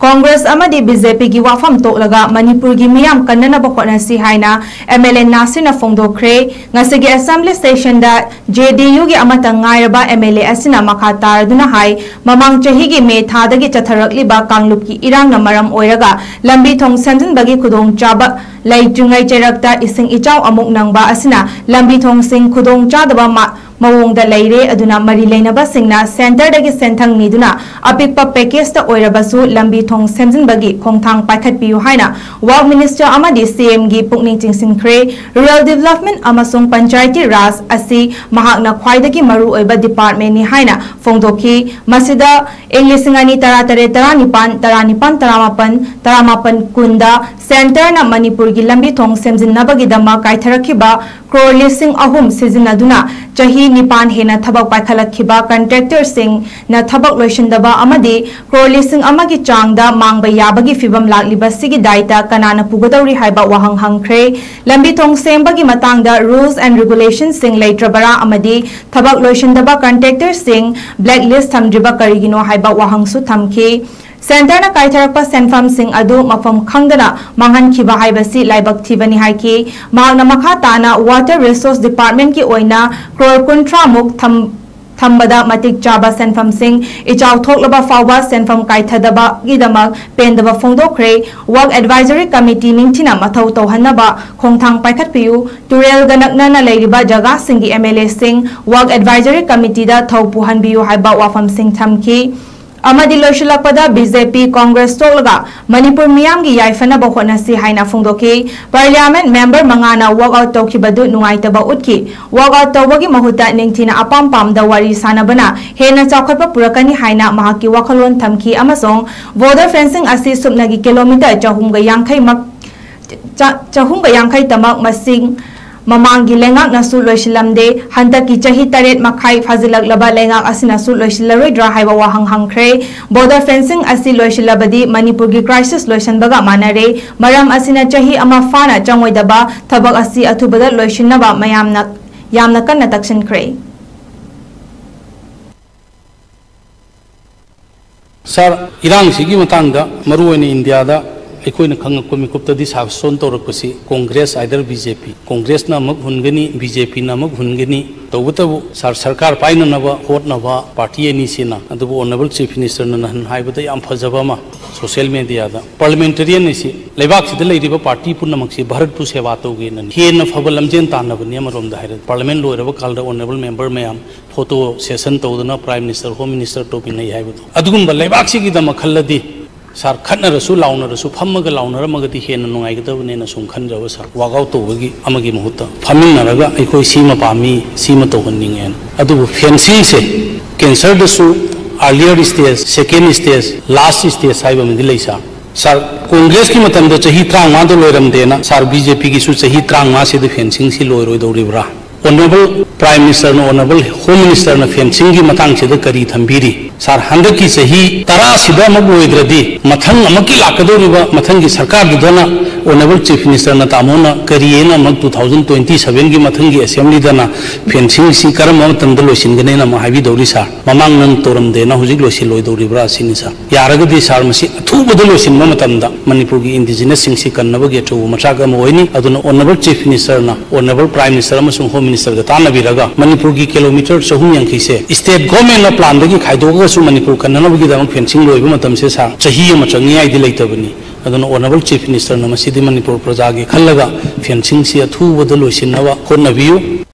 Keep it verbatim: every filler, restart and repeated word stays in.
ꯀꯣꯡꯒ꯭ꯔꯦꯁ ꯑꯃꯗꯤ B J ꯄꯤꯒꯤ ꯋꯥꯐꯝ ꯇꯣꯛꯂꯒ ꯃꯅꯤꯄꯨꯔꯒꯤ ꯃꯤꯌꯥꯝ ꯀꯟꯅꯅꯕ ꯍꯣꯠꯅꯁꯤ ꯍꯥꯏꯅ ꯑꯦꯝ ꯑꯦꯜ ꯑꯦ ꯅꯥꯁꯤꯔꯅ ꯐꯣꯡꯗꯣꯛꯈ꯭ꯔꯦ꯫ ꯉꯁꯤꯒꯤ assembly sessionꯗ J D Uꯒꯤ ꯑꯃꯠꯇ ꯉꯥꯏꯔꯕ ꯑꯦꯝ ꯑꯦꯜ ꯑꯦ ꯑꯁꯤꯅ ꯃꯈꯥ ꯇꯥꯔꯗꯨꯅ ꯍꯥꯏ, ꯃꯃꯥꯡ ꯆꯍꯤꯒꯤ ꯃꯦ ꯊꯥꯗꯒꯤ ꯆꯠꯊꯔꯛꯂꯤꯕ ꯀꯥꯡꯂꯨꯞꯀꯤ ꯏꯔꯥꯡꯅ ꯃꯔꯝ ꯑꯣꯏꯔꯒ ꯂꯝꯕꯤ ꯊꯣꯡ ꯁꯦꯝꯖꯤꯟꯕꯒꯤ ꯈꯨꯗꯣꯡꯆꯥꯕ ꯂꯩꯇ꯭ꯔꯤꯉꯩ ꯆꯩꯔꯛꯇ ꯏꯁꯤꯡ ꯏꯆꯥꯎ ꯑꯃꯨꯛ ꯅꯪꯕ ꯑꯁꯤꯅ ꯂꯝꯕꯤ ꯊꯣꯡꯁꯤꯡ ꯈꯨꯗꯣꯡ ꯆꯥꯗꯕ ꯃ-, ꯃꯑꯣꯡꯗ ꯂꯩꯔꯦ꯫ ꯑꯗꯨꯅ ꯃꯔꯤ ꯂꯩꯅꯕꯁꯤꯡꯅ centreꯗꯒꯤ ꯁꯦꯟꯊꯪ ꯅꯤꯗꯨꯅ ꯑꯄꯤꯛꯄ packageꯇ ꯑꯣꯏꯔꯕꯁꯨ ꯂꯝꯕꯤ ꯊꯣꯡ ꯁꯦꯝꯖꯤꯟꯕꯒꯤ ꯈꯣꯡꯊꯥꯡ ꯄꯥꯏꯈꯠꯄꯤꯌꯨ ꯍꯥꯏꯅ Work Minister ꯑꯃꯗꯤ C Mꯒꯤ ꯄꯨꯛꯅꯤꯡ ꯆꯤꯡꯁꯤꯟꯈ꯭ꯔꯦ꯫ Rural Development ꯑꯃꯁꯨꯡ Panchayati Raj ꯑꯁꯤ ꯃꯍꯥꯛꯅ ꯈ꯭ꯋꯥꯏꯗꯒꯤ ꯃꯔꯨꯑꯣꯏꯕ departmentꯅꯤ ꯍꯥꯏꯅ ꯐꯣꯡꯗꯣꯛꯈꯤ꯫ ꯃꯁꯤꯗ ꯏꯪ ꯂꯤꯁꯤꯡ ꯑꯅꯤ ꯇꯔꯥꯇꯔꯦꯠ, ꯇꯔꯥꯅꯤꯄꯥꯟ, ꯇꯔꯥꯅꯤꯄꯥꯟ, ꯇꯔꯥꯃꯥꯄꯟ, ꯇꯔꯥꯃꯥꯄꯟ, ꯀꯨꯟꯗ centreꯅ ꯃꯅꯤꯄꯨꯔꯒꯤ ꯂꯝꯕꯤ ꯊꯣꯡ ꯁꯦꯝꯖꯤꯟꯅꯕꯒꯤꯗꯃꯛ ꯀꯥꯏꯊꯔꯛꯈꯤꯕ ꯀ꯭ꯔꯣꯔ ꯂꯤꯁꯤꯡ ꯑꯍꯨꯝ ꯁꯤꯖꯤꯟꯅꯗꯨꯅ ꯆꯍꯤ ꯅꯤꯄꯥꯟ ꯍꯦꯟꯅ ꯊꯕꯛ ꯄꯥꯏꯈꯠꯂꯛꯈꯤꯕ contractorꯁꯤꯡꯅ ꯊꯕꯛ ꯂꯣꯏꯁꯤꯟꯗꯕ ꯑꯃꯗꯤ ꯀ꯭ꯔꯣꯔ ꯂꯤꯁꯤꯡ ꯑꯃꯒꯤ ꯆꯥꯡꯗ ꯃꯥꯡꯕ ꯌꯥꯕꯒꯤ ꯐꯤꯚꯝ ꯂꯥꯛꯂꯤꯕꯁꯤꯒꯤ ꯗꯥꯏꯇ ꯀꯅꯥꯅ ꯄꯨꯒꯗꯧꯔꯤ ꯍꯥꯏꯕ ꯋꯥꯍꯪ ꯍꯪꯈ꯭ꯔꯦ꯫ ꯂꯝꯕꯤ ꯊꯣꯡ ꯁꯦꯝꯕꯒꯤ ꯃꯇꯥꯡꯗ rules and regulationꯁꯤꯡ ꯂꯩꯇ꯭ꯔꯕꯔꯥ ꯑꯃꯗꯤ ꯊꯕꯛ ꯂꯣꯏꯁꯤꯟꯗꯕ contractorꯁꯤꯡ blacklist ꯊꯝꯗ꯭ꯔꯤꯕ ꯀꯔꯤꯒꯤꯅꯣ ꯍꯥꯏꯕ ꯋꯥꯍꯪꯁꯨ ꯊꯝꯈꯤ꯫ Centreꯅ ꯀꯥꯏꯊꯔꯛꯄ ꯁꯦꯟꯐꯝꯁꯤꯡ ꯑꯗꯨ ꯃꯐꯝ ꯈꯪꯗꯅ ꯃꯥꯡꯍꯟꯈꯤꯕ ꯍꯥꯏꯕꯁꯤ ꯂꯥꯏꯕꯛ ꯊꯤꯕꯅꯤ ꯍꯥꯏꯈꯤ꯫ ꯃꯍꯥꯛꯅ ꯃꯈꯥ ꯇꯥꯅ Water Resource Departmentꯀꯤ ꯑꯣꯏꯅ ꯀ꯭ꯔꯣꯔ ꯀꯨꯟꯊ꯭ꯔꯥ ꯃꯨꯛ ꯊꯝ-, ꯊꯝꯕꯗ ꯃꯇꯤꯛ ꯆꯥꯕ ꯁꯦꯟꯐꯝꯁꯤꯡ ꯏꯆꯥꯎ ꯊꯣꯛꯂꯕ ꯐꯥꯎꯕ ꯁꯦꯟꯐꯝ ꯀꯥꯏꯊꯗꯕꯒꯤꯗꯃꯛ ꯄꯦꯟꯗꯕ ꯐꯣꯡꯗꯣꯛꯈ꯭ꯔꯦ꯫ Work Advisory Committee ꯅꯤꯡꯊꯤꯅ ꯃꯊꯧ ꯇꯧꯍꯟꯅꯕ ꯈꯣꯡꯊꯥꯡ ꯄꯥꯏꯈꯠꯄꯤꯌꯨ꯫ ꯇꯨꯔꯦꯜꯒ ꯅꯛꯅꯅ ꯂꯩꯔꯤꯕ ꯖꯒꯥꯁꯤꯡꯒꯤ M L Aꯁꯤꯡ Work Advisory Committeeꯗ ꯊꯧ ꯄꯨꯍꯟꯕꯤꯌꯨ ꯍꯥꯏꯕ ꯋꯥꯐꯝꯁꯤꯡ ꯊꯝꯈꯤ꯫ ꯑꯃꯗꯤ ꯂꯣꯏꯁꯤꯜꯂꯛꯄꯗ B J P, Congress ꯇꯣꯛꯂꯒ Manipur ꯃꯤꯌꯥꯝꯒꯤ ꯌꯥꯏꯐꯅꯕ ꯍꯣꯠꯅꯁꯤ ꯍꯥꯏꯅ ꯐꯣꯡꯗꯣꯛꯈꯤ꯫ Parliament member ꯃꯉꯥꯅ walk out ꯇꯧꯈꯤꯕꯗꯨ ꯅꯨꯡꯉꯥꯏꯇꯕ ꯎꯠꯈꯤ꯫ Walk out ꯇꯧꯕꯒꯤ ꯃꯍꯨꯠꯇ ꯅꯤꯡꯊꯤꯅ ꯑꯄꯥꯝ ꯄꯥꯝꯗ ꯋꯥꯔꯤ ꯁꯥꯟꯅꯕꯅ ꯍꯦꯟꯅ ꯆꯥꯎꯈꯠꯄ ꯄꯨꯔꯛꯀꯅꯤ ꯍꯥꯏꯅ ꯃꯍꯥꯛꯀꯤ ꯋꯥꯈꯜꯂꯣꯟ ꯊꯝꯈꯤ ꯑꯃꯁꯨꯡ border fencing ꯑꯁꯤ ꯁꯨꯞꯅꯒꯤ kilometre ꯆꯍꯨꯝꯒ ꯌꯥꯡꯈꯩ ꯃꯛ ꯆ-, ꯆꯍꯨꯝꯒ ꯌꯥꯡꯈꯩ ꯇꯃꯛ ꯃꯁꯤꯡ ꯃꯃꯥꯡꯒꯤ ꯂꯩꯉꯥꯛꯅꯁꯨ ꯂꯣꯏꯁꯤꯜꯂꯝꯗꯦ꯫ ꯍꯟꯗꯛꯀꯤ ꯆꯍꯤ ꯇꯔꯦꯠ ꯃꯈꯥꯏ ꯐꯥꯖꯤꯜꯂꯛꯂꯕ ꯂꯩꯉꯥꯛ ꯑꯁꯤꯅꯁꯨ ꯂꯣꯏꯁꯤꯜꯂꯔꯣꯏꯗ꯭ꯔꯥ ꯍꯥꯏꯕ ꯋꯥꯍꯪ ꯍꯪꯈ꯭ꯔꯦ꯫ Border fencing ꯑꯁꯤ ꯂꯣꯏꯁꯤꯜꯂꯕꯗꯤ ꯃꯅꯤꯄꯨꯔꯒꯤ crisis ꯂꯣꯏꯁꯤꯟꯕꯒ ꯃꯥꯟꯅꯔꯦ꯫ ꯃꯔꯝ ꯑꯁꯤꯅ ꯆꯍꯤ ꯑꯃ ꯐꯥꯅ ꯆꯪꯉꯣꯏꯗꯕ ꯊꯕꯛ ꯑꯁꯤ ꯑꯊꯨꯕꯗ ꯂꯣꯏꯁꯤꯟꯅꯕ ꯃꯌꯥꯝꯅ ꯌꯥꯝꯅ ꯀꯟꯅ ꯇꯛꯁꯤꯟꯈ꯭ꯔꯦ꯫ ꯁꯥꯔ, ꯏꯔꯥꯡꯁꯤꯒꯤ ꯃꯇꯥꯡꯗ ꯃꯔꯨꯑꯣꯏꯅ ꯏꯟꯗꯤꯌꯥꯗ ꯑꯩꯈꯣꯏꯅ ꯈꯪꯉꯛꯄ ꯃꯤꯀꯨꯞꯇꯗꯤ ꯁꯥꯁꯣꯟ ꯇꯧꯔꯛꯄꯁꯤ ꯀꯣꯡꯒ꯭ꯔꯦꯁ ꯑꯥꯏꯗꯔ ꯕꯤ ꯖꯦ ꯄꯤ, ꯀꯣꯡꯒ꯭ꯔꯦꯁꯅ ꯑꯃꯨꯛ ꯍꯨꯟꯒꯅꯤ, ꯕꯤ ꯖꯦ ꯄꯤꯅ ꯑꯃꯨꯛ ꯍꯨꯟꯒꯅꯤ꯫ ꯇꯧꯕꯇꯕꯨ ꯁꯥꯔ, ꯁꯔꯀꯥꯔ ꯄꯥꯏꯅꯅꯕ ꯍꯣꯠꯅꯕ ꯄꯥꯔꯇꯤ ꯑꯅꯤꯁꯤꯅ, ꯑꯗꯨꯕꯨ ꯑꯣꯅꯔꯦꯕꯜ ꯆꯤꯐ ꯃꯤꯅꯤꯁꯇꯔꯅ ꯅꯍꯥꯟ ꯍꯥꯏꯕꯗ ꯌꯥꯝ ꯐꯖꯕ ꯑꯃ ꯁꯣꯁꯤꯌꯦꯜ ꯃꯦꯗꯤꯌꯥꯗ, ꯄꯥꯔꯂꯤꯌꯥꯃꯦꯟꯇꯔꯤꯌꯟ ꯑꯁꯤ ꯂꯩꯕꯥꯛꯁꯤꯗ ꯂꯩꯔꯤꯕ ꯄꯥꯔꯇꯤ ꯄꯨꯝꯅꯃꯛꯁꯤ ꯚꯥꯔꯠꯄꯨ ꯁꯦꯕꯥ ꯇꯧꯒꯦꯅꯅꯤ, ꯍꯦꯟꯅ ꯐꯕ ꯂꯝꯖꯦꯟ ꯇꯥꯟꯅꯕꯅꯤ꯫ ꯑꯃꯔꯣꯝꯗ ꯍꯥꯏꯔꯗꯤ ꯄꯥꯔꯂꯤꯌꯥꯃꯦꯟ ꯂꯣꯏꯔꯕ ꯀꯥꯟꯗ ꯑꯣꯅꯔꯦꯕꯜ ꯃꯦꯝꯕꯔ ꯃꯌꯥꯝ ꯐꯣꯇꯣ ꯁꯦꯁꯟ ꯇꯧꯗꯅ ꯄ꯭ꯔꯥꯏꯝ ꯃꯤꯅꯤꯁꯇꯔ, ꯍꯣꯝ ꯃꯤꯅꯤꯁꯇꯔ ꯇꯧꯃꯤꯟꯅꯩ ꯍꯥꯏꯕꯗꯣ, ꯑꯗꯨꯒꯨꯝꯕ ꯂꯩꯕꯥꯛꯁꯤꯒꯤꯗꯃꯛ ꯈꯜꯂꯗꯤ ꯁꯥꯔ, ꯈꯠꯅꯔꯁꯨ ꯂꯥꯎꯅꯔꯁꯨ ꯐꯝꯃꯒ ꯂꯥꯎꯅꯔꯝꯃꯒꯗꯤ ꯍꯦꯟꯅ ꯅꯨꯡꯉꯥꯏꯒꯗꯕꯅꯦꯅ ꯁꯨꯝ ꯈꯟꯖꯕ ꯁꯥꯔ꯫ ꯋꯥꯛ ꯑꯥꯎꯠ ꯇꯧꯕꯒꯤ ꯑꯃꯒꯤ ꯃꯍꯨꯠꯇ ꯐꯝꯃꯤꯟꯅꯔꯒ ꯑꯩꯈꯣꯏ ꯁꯤꯃ ꯄꯥꯝꯃꯤ, ꯁꯤꯃ ꯇꯧꯍꯟꯅꯤꯡꯉꯦꯅ꯫ ꯑꯗꯨꯕꯨ ꯐꯦꯟꯁꯤꯡꯁꯦ ꯀꯦꯟꯁꯔꯗꯁꯨ ꯑꯥꯔꯂꯤꯌꯔ ꯁ꯭ꯇꯦꯖ, ꯁꯦꯀꯦꯟ ꯁ꯭ꯇꯦꯖ, ꯂꯥꯁ ꯁ꯭ꯇꯦꯖ ꯍꯥꯏꯕ ꯑꯃꯗꯤ ꯂꯩ ꯁꯥꯔ꯫ ꯁꯥꯔ, ꯀꯣꯡꯒ꯭ꯔꯦꯁꯀꯤ ꯃꯇꯝꯗ ꯆꯍꯤ ꯇꯔꯥꯃꯉꯥꯗ ꯂꯣꯏꯔꯝꯗꯦꯅ, ꯁꯥꯔ, ꯕꯤ ꯖꯦ ꯄꯤꯒꯤꯁꯨ ꯆꯍꯤ ꯇꯔꯥꯃꯉꯥꯁꯤꯗ ꯐꯦꯟꯁꯤꯡꯁꯤ ꯂꯣꯏꯔꯣꯏꯗꯧꯔꯤꯕ꯭ꯔꯥ? ꯑꯣꯅꯔꯦꯕꯜ ꯄ꯭ꯔꯥꯏꯝ ꯃꯤꯅꯤꯁꯇꯔꯅ, ꯑꯣꯅꯔꯦꯕꯜ ꯍꯣꯝ ꯃꯤꯅꯤꯁꯇꯔꯅ ꯐꯦꯟꯁꯤꯡꯒꯤ ꯃꯇꯥꯡꯁꯤꯗ ꯀꯔꯤ ꯊꯝꯕꯤꯔꯤ? ꯁꯥꯔ, ꯍꯟꯗꯛꯀꯤ ꯆꯍꯤ ꯇꯔꯥꯁꯤꯗ ꯑꯃꯨꯛ ꯂꯣꯏꯗ꯭ꯔꯗꯤ ꯃꯊꯪ ꯑꯃꯨꯛꯀꯤ ꯂꯥꯛꯀꯗꯧꯔꯤꯕ ꯃꯊꯪꯒꯤ ꯁꯔꯀꯥꯔꯗꯨꯗꯅ ꯑꯣꯅꯔꯦꯕꯜ ꯆꯤꯐ ꯃꯤꯅꯤꯁꯇꯔꯅ ꯇꯥꯃꯣꯅ ꯀꯔꯤ ꯍꯥꯏꯅ ꯑꯃꯨꯛ two thousand twenty sevenꯒꯤ ꯃꯊꯪꯒꯤ ꯑꯦꯁꯦꯝꯕ꯭ꯂꯤꯗꯅ ꯐꯦꯟꯁꯤꯡꯁꯤ ꯀꯔꯝꯕ ꯃꯇꯝꯗ ꯂꯣꯏꯁꯤꯟꯒꯅꯤꯅ ꯑꯃꯨꯛ ꯍꯥꯏꯕꯤꯗꯧꯔꯤ ꯁꯥꯔ? ꯃꯃꯥꯡ ꯅꯪ ꯇꯧꯔꯝꯗꯦꯅ ꯍꯧꯖꯤꯛ ꯂꯣꯏꯁꯤꯜꯂꯣꯏꯗꯧꯔꯤꯕ꯭ꯔꯥ ꯁꯤꯅꯤ ꯁꯥꯔ꯫ ꯌꯥꯔꯒꯗꯤ ꯁꯥꯔ, ꯃꯁꯤ ꯑꯊꯨꯕꯗ ꯂꯣꯏꯁꯤꯟꯕ ꯃꯇꯝꯗ ꯃꯅꯤꯄꯨꯔꯒꯤ ꯏꯟꯗꯤꯖꯤꯅꯁꯁꯤꯡꯁꯤ ꯀꯟꯅꯕꯒꯤ ꯑꯆꯧꯕ ꯃꯆꯥꯛ ꯑꯃ ꯑꯣꯏꯅꯤ꯫ ꯑꯗꯨꯅ ꯑꯣꯅꯔꯦꯕꯜ ꯆꯤꯐ ꯃꯤꯅꯤꯁꯇꯔꯅ ꯑꯣꯅꯔꯦꯕꯜ ꯄ꯭ꯔꯥꯏꯝ ꯃꯤꯅꯤꯁꯇꯔ ꯑꯃꯁꯨꯡ ꯍꯣꯝ ꯃꯤꯅꯤꯁꯇꯔꯒ ꯇꯥꯟꯅꯕꯤꯔꯒ ꯃꯅꯤꯄꯨꯔꯒꯤ ꯀꯤꯂꯣꯃꯤꯇꯔ ꯆꯍꯨꯝ ꯌꯥꯡꯈꯩꯁꯦ ꯁ꯭ꯇꯦꯠ ꯒꯣꯔꯃꯦꯟꯅ ꯄ꯭ꯂꯥꯟꯗꯒꯤ ꯈꯥꯏꯗꯣꯛꯑꯒꯁꯨ ꯃꯅꯤꯄꯨꯔ ꯀꯟꯅꯅꯕꯒꯤꯗꯃꯛ ꯐꯦꯟꯁꯤꯡ ꯂꯣꯏꯕ ꯃꯇꯝꯁꯦ ꯁꯥꯔ, ꯆꯍꯤ ꯑꯃ ꯆꯪꯅꯤꯡꯉꯥꯏꯗꯤ ꯂꯩꯇꯕꯅꯤ꯫ ꯑꯗꯨꯅ ꯑꯣꯅꯔꯦꯕꯜ ꯆꯤꯐ ꯃꯤꯅꯤꯁꯇꯔꯅ ꯃꯁꯤꯗꯤ ꯃꯅꯤꯄꯨꯔ ꯄ꯭ꯔꯖꯥꯒꯤ ꯈꯜꯂꯒ ꯐꯦꯟꯁꯤꯡꯁꯤ ꯑꯊꯨꯕꯗ ꯂꯣꯏꯁꯤꯟꯅꯕ ꯍꯣꯠꯅꯕꯤꯌꯨ꯫